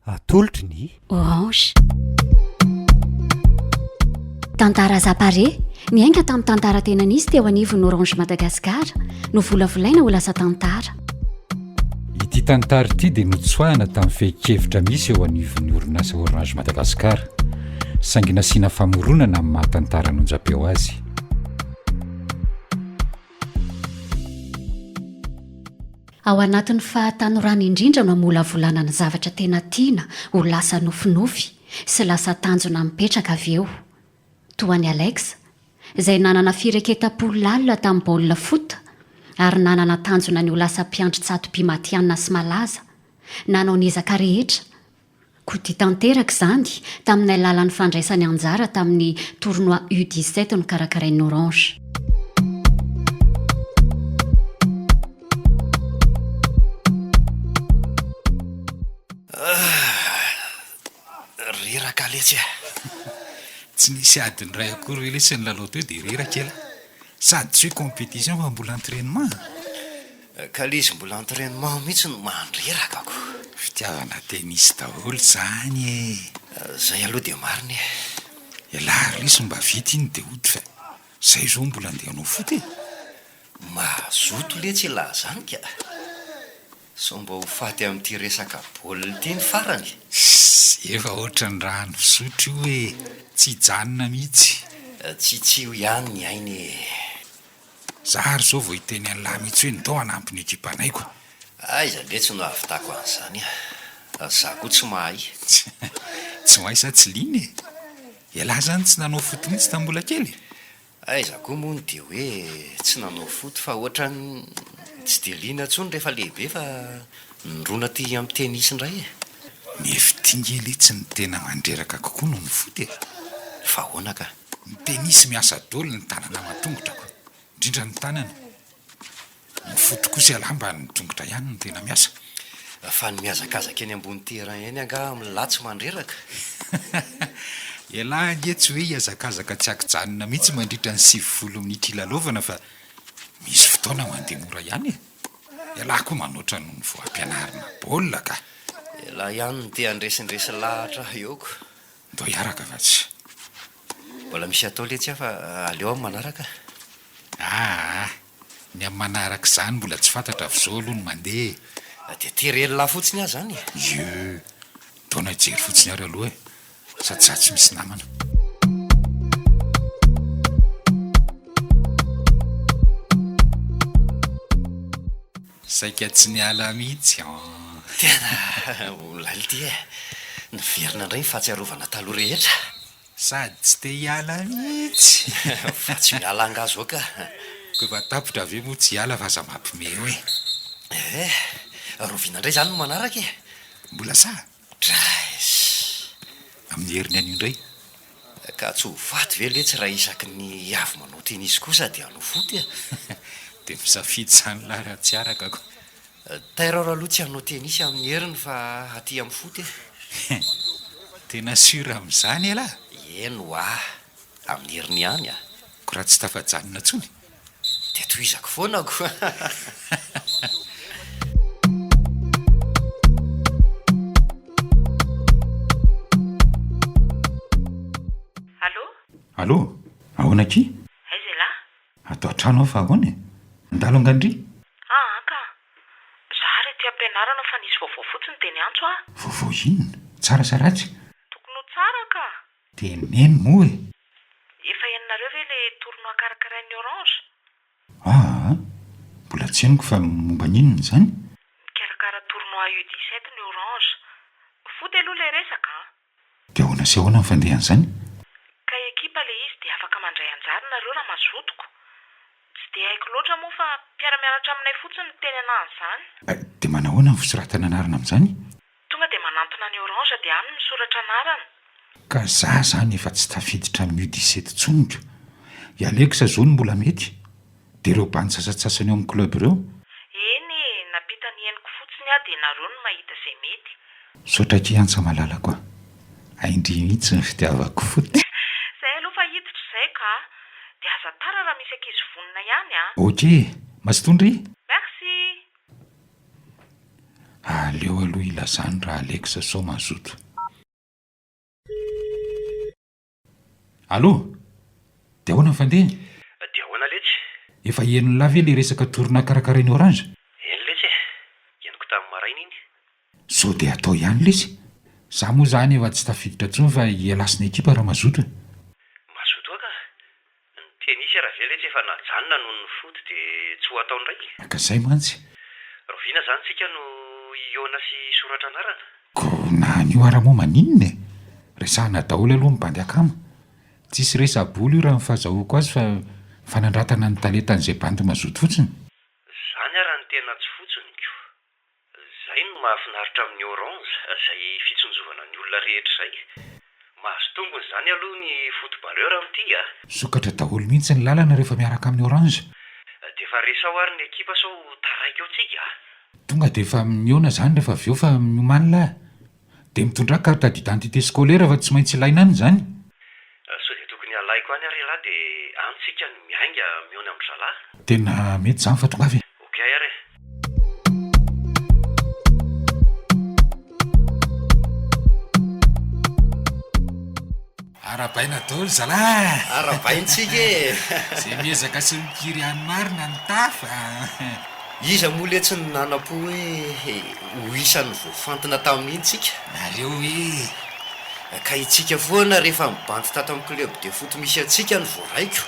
Atolotry ny. Orange. Tantara Zapare, niainga tamin'ny tantara tena nisy teo anivon'ny Orange Madagascar, novolavolaina ho lasa tantara. Ity tantara ity dia notsoahina tamin'ny fehin-kevitra misy eo anivon'ny orinasa Orange Madagascar, saingy nasiana famoronana amin'ny maha tantara an'onjam-peo azy. Ao anatin'ny fahatanorana indrindra no amolavolana ny zavatra tena tiana ho lasa nofinofy sy lasa tanjona mipetraka avy eo. Toa an'i Alex, izay nanana fireketam-po lalina tamin'ny baolina foot ary nanana tanjona ny ho lasa mpiandry tsato-by matihanina sy malaza, nanao ny ezaka rehetra Koa tanteraka izany tamin'ny alalan'ny fandraisany anjara tamin'ny tournoi U 17 nokarakarain'ny Orange. Reraka letsy e! Tsy nisy adiny iray akory ve lesy ny lalao teo dia reraka ela? Sady tsy hoe compétition fa mbola entrainement a! Ka le izy mbola entrainement mihitsy no mandreraka ko. Fitiavana tennis daholo zany e! Zay aloha dia marina e! Ialahy ry lesy mba vita iny dia hody fa zay zao mbola andeha hanao foot e! Mazoto letsy elah zany ka! Sao mba ho faty amin'ity resaka baolina ity ny farany? Sss! Efa ohatran'ny rano fisotro io e! Tsy hijanona mihitsy! Tsitsiho ihany ny aina e! Za ary zao vao hiteny an'lah mihitsy hoe ndao hanampy ny ekipanay ko. Aiza letsy no ahavitako an'izany a! Za koa tsy mahay. Tsy mahay sa tsy liana e? Ialahy zany tsy nanao foot mihitsy tamin'ny mbola kely e? Aiza koa moa no dia hoe tsy nanao foot fa ohatran'ny tsy dia liana intsony rehefa lehibe fa nirona aty amin'ny tennis indray e! Ny FT nge letsy no tena mandreraka kokoa noho ny foot e! Fa ahoana ka? Ny tennis miasa dolo ny tanana aman-tongotra ko, indrindra ny tanana. Ny foot kosa ialahy mba ny tongotra ihany no tena miasa. Fa ny mihazakazaka eny ambony terrain eny angaha amin'lah tsy mandreraka? Ialahy ange tsy hoe hihazakazaka tsy ankijanona mihitsy mandritra ny 90 minitra ilalaovana fa misy fotoana mandeha mora ihany e! Ialahy koa manoatra noho ny vao ampianarina baolina ka! Ialahy ihany no te handresindresy lahatra ahy eo ko. Ndao hiaraka fa tsy. Mbola misy atao letsy aho fa aleo amin'ny manaraka. Aa! Ny amin'ny manaraka izany mbola tsy fantatra fa izao aloha no mandeha e! Dia terelona fotsiny aho izany e! Ieux! Ndao hijery fotsiny ary aloha e! Sady za tsy misy namana. Saika tsy niala mihitsy an! Tena milay ity e! Niverina indray ny fahatsiarovana taloha rehetra. Sady tsy te hiala mihitsy! Fa tsy miala angaha zao ka! Ko efa tapitra ve moa tsy hiala fa aza mampime eo e! Eh! Rahoviana indray izany no manaraka e? Mbola sahy? Draiss! Amin'ny heriny anio indray? Ka tsy ho faty ve letsy raha isaky ny avy manao tennis kosa dia hanao foot e? Dia misafidy izany lahy raha tsy araka ko. Tairo aho aloha tsy hanao tennis amin'ny heriny fa aty amin'ny foot e. Tena sûr amin'izany ialahy? Eny hoa, amin'ny heriny ihany a. Ko raha tsy tafajanona intsony? Dia tohizako foana ko. Allô? Allô? Ahoana akia? Aiza elah? Ato an-trano aho fa ahoana e? Mandalo angaha ndry? Aa ka! Za ary aty am-pianarana fa nisy vaovao fotsiny dia niantso aho. Vaovao inona? Tsara sa ratsy? Tokony ho tsara ka! Teneno moa e! Efa henonareo ve le tournoi karakarain'ny Orange? Aa! Mbola tsy henoko fa momba ny inona izany? Mikarakara tournoi U 17 ny Orange. Foot aloha le resaka an! Dia ahoana sy ahoana ny fandehan'izany? Ka ekipa le izy dia afaka mandray anjara nareo raha mazoto ko! Tsy dia haiko loatra moa fa mpiara-mianatra aminay fotsiny no teny anah an'izany. Dia manahoana ny fisoratana anarana amin'izany? Tonga dia manantona ny Orange dia any misoratra anarana. Ka za zany efa tsy tafiditra amin'ny U 17 tsony ko! I Alex zao no mbola mety, dia ireo bandy sasantsasany ao amin'ny club ireo. Eny e, nampita ny henoko fotsiny aho dia nareo no mahita izay mety. Misaotra akia Antsa malalako a! Hain-dry mihitsy ny fitiavako foot. Zay aloha fa hiditra izay ka! Dia aza tara raha misy ankizy vonona ihany a! Ok! Mazotoa ndry! Merci! Aleo aloha ilazany ra Alex sao mazoto. Allô? Dia ahoana ny fandehany? Dia ahoana letsy? Efa henon'lah ve le resaka tournoi karakarain'i Orange? Eny letsy e! Henoko tamin'ny maraina iny. Sao dia atao ihany lesy? Za moa zany efa tsy tafiditra intsony fa ialahy sy ny ekipa raha mazoto e! Mazoto aho ka! Ny tennis ara ve letsy efa najanona noho ny foot dia tsy ho atao indray? Ka zay mantsy. Rahoviana zany tsika no hihaona sy hisoratra anarana? Ko na anio ara moa maninona e! Resahana daholo aloha ny bandy akama. Tsisy resa-bola io raha ny fahazahoako azy fa fanandratana ny talentan'izay bandy mazoto fotsiny. Zany ara ny tena tsy fotsiny ko! Zay no mahafinaritra amin'ny Orange, zay fitsinjovana ny olona rehetra zay. Mahazo tombony zany aloha ny footballeur amin'ity a! Misokatra daholo mihitsy ny lalana rehefa miaraka amin'ny Orange. Dia efa resao ary ny ekipa sao ho taraiky eo tsika a! Tonga dia efa mihaona zany rehefa avy eo fa miomany lahy. Dia mitondrà carte d'identité scolaire fa tsy maintsy ilaina any izany. Sao dia tokony halaiko any ary ialahy dia any tsika no miainga mihaona amin-dry zalahy? Tena mety izany fa tongava e! Ok ary e! Arahabaina daholo zalahy a! Arahabaintsika e! Izay miezaka sy mikiry any marina no tafa a! Iza moa letsy no nanam-po hoe ho isan'ny voafantina tamin'iny tsika? Nareo hoe! Ka itsika foana rehefa mibandy tato amin'ny club de foot misy antsika no voaraiko.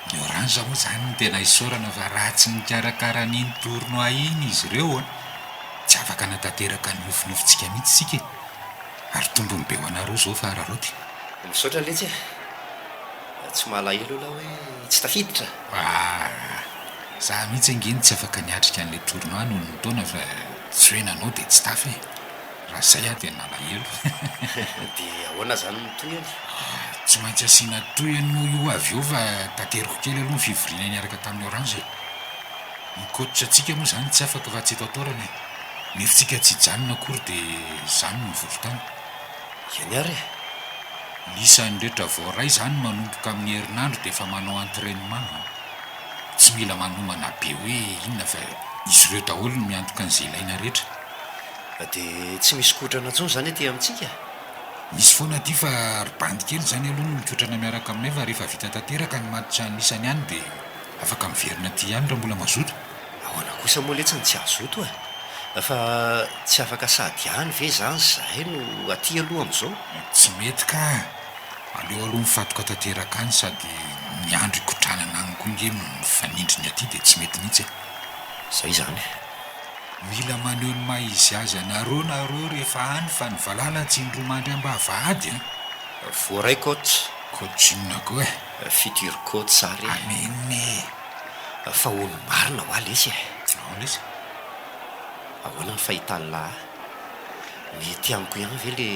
Ny Orange moa izany no tena isaorana fa raha tsy nikarakara an'iny tournoi iny izy ireo an, tsy afaka hanatanteraka ny nofinofintsika mihitsy isika e! Ary tombony be ho anareo izao fa araraoty. Misaotra letsy e! Tsy malahelo elah hoe tsy tafiditra? Aa! Za mihitsy ange no tsy afaka niatrika an'ilay tournoi noho ny taona fa tsy hoe nanao dia tsy tafa e! Raha izay aho dia nalahelo. Dia ahoana izany ny tohiny? Tsy maintsy asiana tohiny moa io avy eo fa tateriko kely aloha ny fivoriana niaraka tamin'ny Orange e! Ny coach antsika moa izany tsy afaka fa tsy eto an-toerana e! Nefa tsika tsy hijanona akory dia izany no nivory tany. Eny ary e! Ny isan'ny rehetra voaray izany manomboka amin'ny herinandro dia efa manao entrainement an! Tsy mila manomana be hoe inona fa izy ireo daholo no miantoka an'izay ilaina rehetra. Dia tsy misy kotrana intsony izany aty amintsika? Misy foana aty fa ry bandy kely izany aloha no mikotrana miaraka aminay fa rehefa vita tanteraka ny match anisany any dia afaka miverina aty ihany raha mbola mazoto. Ahoana kosa moa letsy no tsy hazoto e? Fa tsy afaka sady any ve izany izahay no aty aloha amin'izao? Tsy mety ka! Aleo aloha mifantoka tanteraka any sady ny andro ikotranana any koa nge mifanindry ny aty dia tsy mety mihitsy e! Izay izany. Mila maneho ny maha izy azy anareo nareo rehefa any fa ny valala tsy indroa mandry ambavahady a! Voaray coach. Coach inona koa e? Futur coach ary e! Amen e! Fa hono marina hoa lesy e! Ahoana lesy? Ahoana ny fahitan'lah ahy? Mety amiko ihany ve le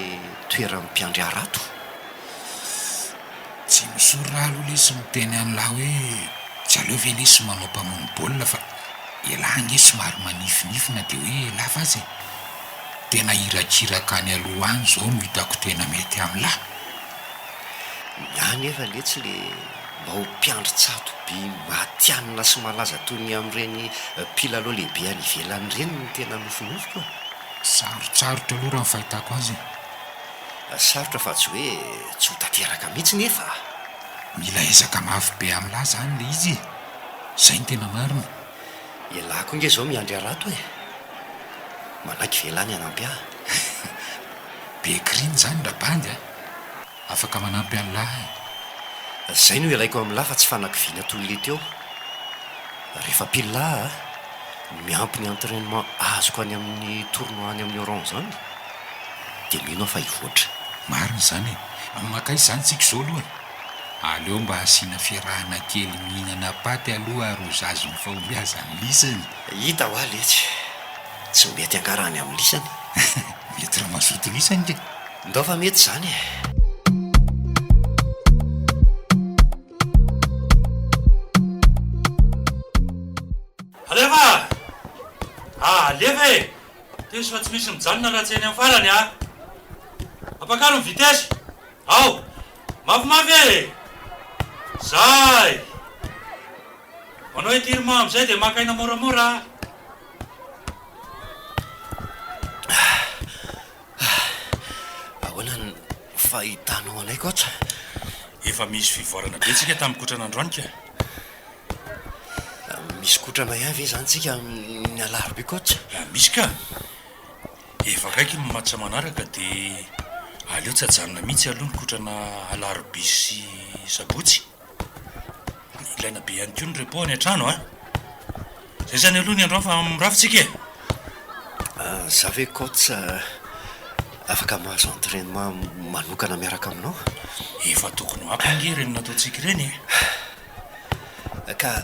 toeran'ny mpiandry harato? Tsy misorona aloha lesy miteny an'lah hoe tsy aleo ve lesy manao mpamono baolina fa elah ange somary manifinify na dia hoe lava aza e! Tena irakiraka any aloha any izao no hitako tena mety amin'lah. Ny ahy nefa letsy le mba ho mpiandry tsato by matihanina sy malaza toy ny amin'ireny mpilalao lehibe any ivelany ireny no tena nofinofiko e! Sarotsarotra aloha raha ny fahitako azy e! Sarotra fa tsy hoe tsy ho tanteraka mihitsy nefa a! Mila ezaka mafy be amin'lah zany le izy e! Zay no tena marina. Ialahy koa nge zao miandry harato e! Manaiky ve lah ny hanampy ahy? Be kiriny zany rabandy a! Afaka manampy an'lah e! Zay no ilaiko amin'lah fa tsy fanakiviana toy le teo. Rehefa pile a! Miampy ny entrainement azoko any amin'ny tournoi any amin'ny Orange any dia mino aho fa hivoatra. Marina izany e! Mankaiza izany tsika izao aloha e? Aleo mba asiana fiarahana kely mihinana paty aloha arozage ny fahombiazan'ny lisany. Hita hoa letsy. Tsy mety angaha raha any amin'ny lisany? Mety raha mazoto lisany ke! Ndao fa mety izany e! Alefa! Alefa e! Tohizo fa tsy misy mijanona raha tsy eny amin'ny farany a! Ampakaro ny vitesse! Ao! Mafimafy e! Zay! Manao étirement amin'izay dia maka aina moramora a! Ahoana ny fahitanao anay coach? Efa misy fivoarana be tsika tamin'ny kotrana androany ka. Misy kotrana ihany ve izany tsika amin'ny alarobia coach? Misy ka. Efa akaiky ny match manaraka dia aleo tsy ajanona mihitsy aloha ny kotrana alarobia sy sabotsy. Ilaina be ihany koa ny repos any an-trano an! Zay zany aloha ny androany fa mirafy tsika e! Za ve coach afaka mahazo entrainement manokana miaraka aminao? Efa tokony ho ampy ange ireny nataontsika ireny e! Ka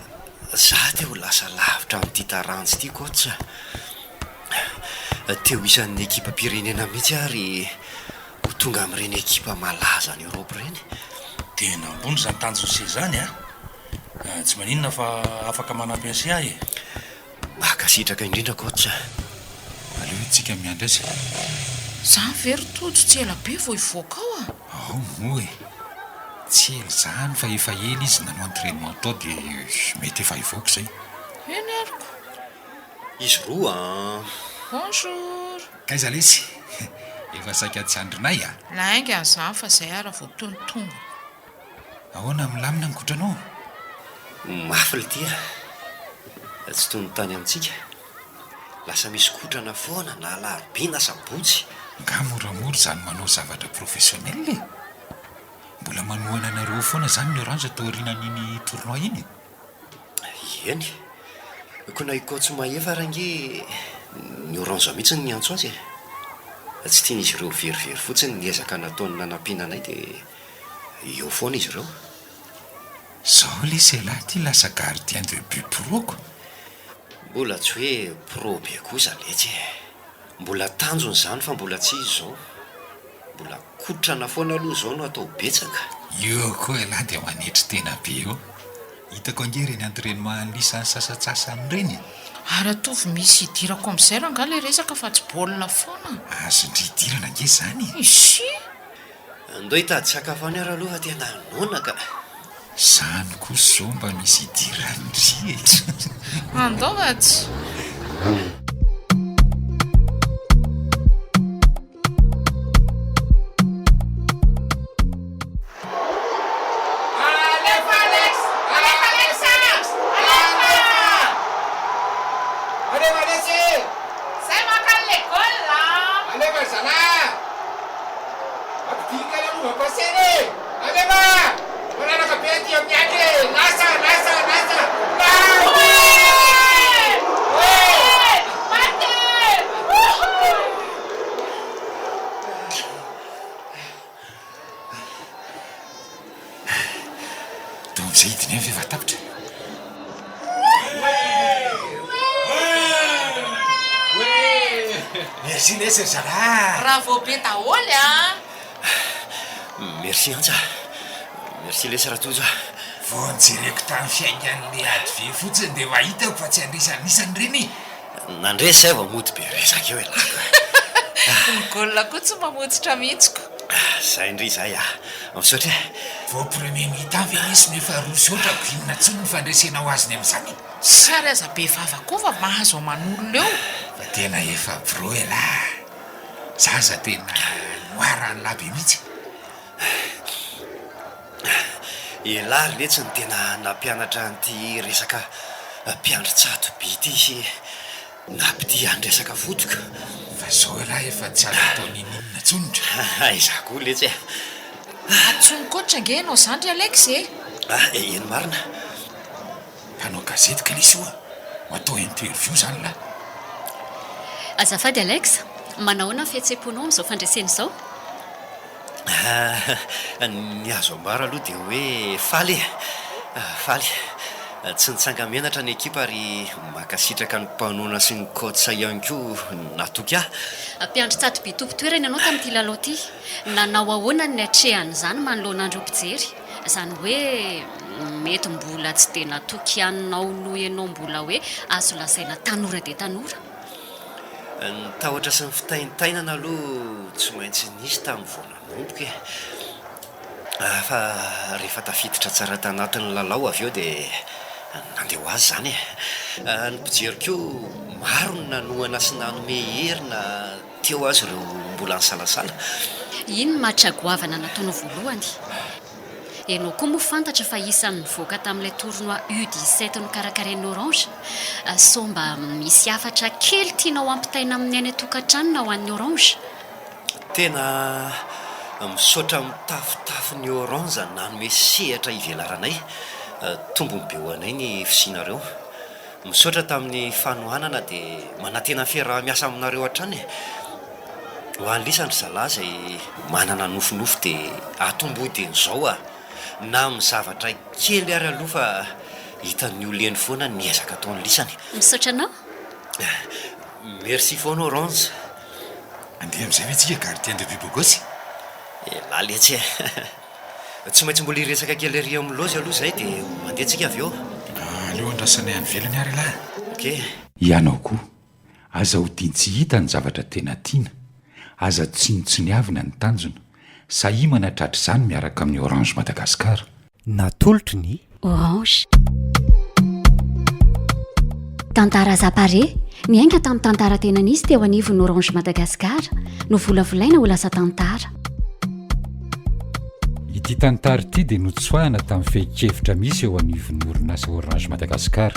za te ho lasa lavitra amin'ity taranja ity coach. Te ho isan'ny ekipam-pirenena mihitsy aho ary ho tonga amin'ireny ekipa malaza any Europe ireny. Tena ambony izany tanjon'i se izany a! Tsy maninona fa afaka manampy an'i se aho e! Mankasitraka indrindra coach a! Aleo tsika miandry azy. Zany ve ry Tojo tsy ela be vao hivoaka ao a! Ao moa e! Tsy ela izany fa efa ela izy nanao entrainement tao dia mety efa hivoaka izay. Eny ary ko! Izy roa an! Bonjour! K'aiza lesy? Efa saika tsy andrinay a! Lainga izany fa izay ara vao tony tonga. Ahoana milamina ny kotranao? Mafy lty a! Tsy toy ny tany amintsika. Lasa misy kotrana foana na alarobia na sabotsy. Nga moramora izany manao zavatra professionnel e! Mbola manohana anareo foana izany ny Orange taorianan'iny tournoi iny? Eny. Koa na i Coach Mahefa ary ange ny Orange mihitsy no niantso azy e! Tsy tian'izy ireo ho verivery fotsiny ny ezaka nataony nanampiana anay dia eo foana izy ireo. Zao lesy ialahy ty lasa gardien de but pro ko! Mbola tsy hoe pro be kosa letsy e! Mbola tanjona izany fa mbola tsy izy izao. Mbola kotrana foana aloha izao no atao betsaka. Eo koa ialahy dia manetry tena be eo. Hitako ange ireny entrainement an'lisany sasantsasany ireny e! Ary ataovy misy hidirako amin'izay rangahy ilay resaka fa tsy baolina foana. Azon-dry hidirana ange izany e! Izy! Ndao hitady sakafo any ary aloha fa tena noana ka! Zany kosa zao mba misy idiran-dry e! Andao fa tsy. Alefa Alex! Alefa Alex a! Alefa! Alefa Alex e! Zay maka an'le goal a! Alefa ry zalahy a! Ampidino kely aloha va passer e! Alefa! Malalaka be aty amin'ny andry e! Lasa! Lasa! Lasa! Lasa! Maty! Wouhou! Tao amin'izay hidiny ihany ve va tapitra? Merci lesy ry zalahy a! Bravo be daholo a! Merci Antsa a! Merci lesy Ratojo a! Vao nijereko tamin'ny fiaingan'ilay adve fotsiny dia efa hitako fa tsy handresy an'isany ireny e! Nandresy zay vao mody be resaka eo ialahy ko. Ny goal koa tsy mamotsitra mihitsy ko. Zay ndry zay ah. Misaotra e. Vao premier mi-temps ve lesy no efa roa sy otrako, inona tsony ny fandresena ho azony amin'izany e? Sary aza be vava koa fa mahazo aman'olona eo. Fa tena efa pro elah. Zaza tena noir an'lah be mihitsy. Elah ry letsy no tena nampianatra an'ity resaka mpiandry tsato-by ity sy nampitia ny resaka fotoko. Fa zao elah efa tsy azo atao ninoninona tsony ka. Aiza koa letsy e. Antsoin'i coach ange ianao zany ry Alex e. Ah, eny marina. Mpanao gazety kay lesy oa, ho atao interview zany lah. Azafady Alex, manahoana ny fihetseham-ponao amin'izao fandresena izao? Ny azo ambara aloha dia hoe faly e! Faly. Tsy nitsanga-menatra ny ekipa ary mankasitraka ny mpanohana sy ny coach ihany koa natoky ahy. Mpiandry tsato-by tompon-toerana ianao tamin'ity lalao ity. Nanao ahoana ny niatrehan'izany manoloana an'ireo mpijery? Izany hoe mety mbola tsy dia natoky anao noho ianao mbola hoe azo lazaina tanora dia tanora. Ny tahotra sy ny fitaintainana aloha tsy maintsy nisy tamin'ny vao nanomboka e! Fa rehefa tafiditra tsara tanatin'ny lalao avy eo dia nandeha ho azy izany e! Ny mpijery koa maro no nanohana sy nanome hery na. teo aza ireo mbola nisalasala. Iny ny match goavana nataonao voalohany. Ianao koa moa fantatra fa isan'ny nivoaka tamin'ilay tournoi U 17 nokarakarain'ny Orange. Sao mba misy hafatra kely tianao hampitaina amin'ny any an-tokantrano na ho an'ny Orange? Tena misaotra mitafotafo ny Orange nanome sehatra hivelaranay. Tombony be ho anay ny fisianareo. Misaotra tamin'ny fanohanana dia manantena fiaraha-miasa aminareo hatrany e! Ho an'lisany ry zalahy izay manana nofinofy dia atombohy dieny izao a! Na amin'ny zavatra kely ary aloha fa hitan'ny olona eny foana ny ezaka ataon'lisany. Misaotra anao. Merci foana Orange. Andeha amin'izay ve tsika gardien de but bogosy? Elah letsy e! Tsy maintsy mbola hiresaka kely ery amin'ny loge aloha izay dia mandeha tsika avy eo. Aleo andrasanay any ivelany ary elah. Ok. Ianao koa. Aza odian-tsy hita ny zavatra tena tiana. Aza tsinontsiniavina ny tanjona. Sahia manatratra izany miaraka amin'ny Orange Madagascar. Natolotry ny. Orange. Tantara Zapare, niainga tamin'ny tantara tena nisy teo anivon'ny Orange Madagascar, novolavolaina ho lasa tantara. Ity tantara ity dia notsoahina tamin'ny fehin-kevitra misy eo anivon'ny orinasa Orange Madagascar.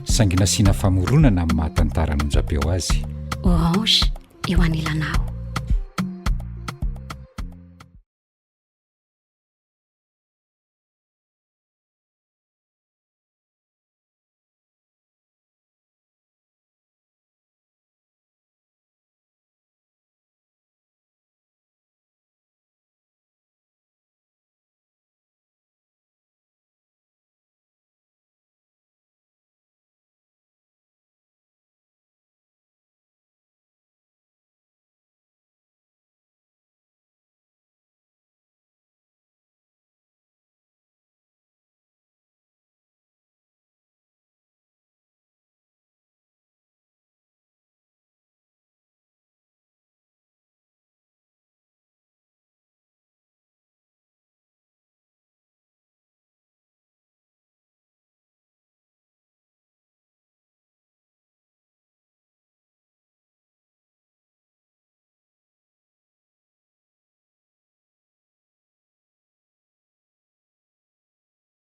Saingy nasiana famoronana amin'ny maha tantara an'onjam-peo azy. Orange, eo anilanao.